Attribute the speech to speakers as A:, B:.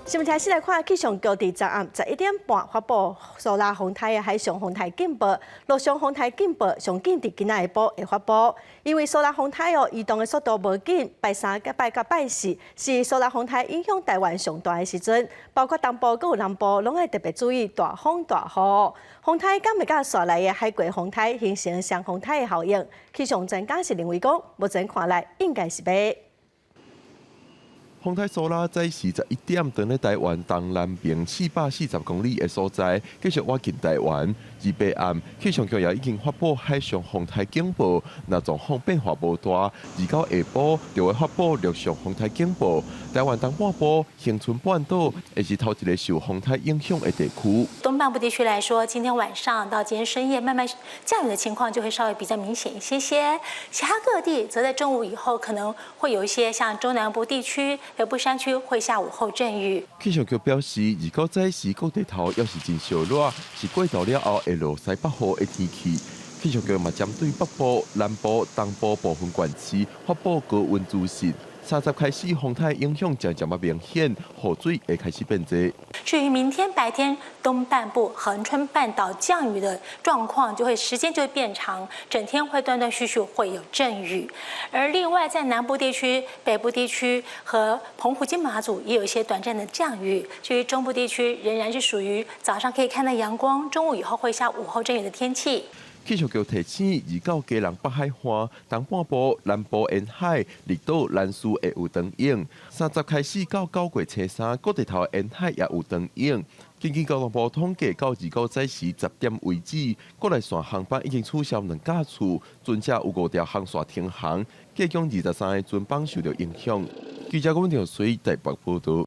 A: 新聞開始來看，氣象局佇昨暗11點半發布蘇拉風颱的海上風颱警報，陸上風颱警報上緊佇今仔下晡會發布。因為蘇拉風颱哦移動的速度無緊，拜三、拜佮拜四是蘇拉風颱影響台灣上大的時陣，包括東部閣有南部，攏愛特別注意大風大雨。風颱敢會佮紲來的海角風颱形成雙風颱的效應？氣象專家是認為講，目前看來應該是袂。
B: 風颱蘇拉在11點，佇咧台灣東南邊440公里的所在，繼續倚近台灣。28暗，氣象局也已經發布海上風颱警報，若狀況變化無大，29下晡就會發布陸上風颱警報。台灣東半部、恆春半島會是頭一个受風颱影響的地區。
C: 東半部地區來說，今天晚上到今天深夜，慢慢降雨的情況就會稍微比較明顯一些些。其他各地則在中午以後可能會有一些，像中南部地區、北部山區會下午後陣雨。
B: 氣象局表示，29早時各地頭猶是真燒熱，是過晝了後會落西北雨的天氣。氣象局嘛針對北部、南部、東部部分縣市發布高溫資訊。30開始，風颱影響漸漸仔明顯，雨水會開始變濟。
C: 至於明天白天，東半部恆春半島降雨的狀況就會時間就會變長，整天會斷斷續續會有陣雨。而另外在南部地區、北部地區和澎湖金馬祖也有一些短暫的降雨。至於中部地區，仍然是屬於早上可以看到陽光，中午以後會下午後陣雨的天氣。
B: 氣象局提醒，29基隆北海岸、東半部、南部沿海、綠島、蘭嶼會有長湧。30開始到9月初三，各地頭沿海也有長湧。根據交通部統計，到29早時10點為止，國內線航班已經取消兩架次，船隻有五條航線停航，計共23个船班受著影響。記者郭文條水台北報道。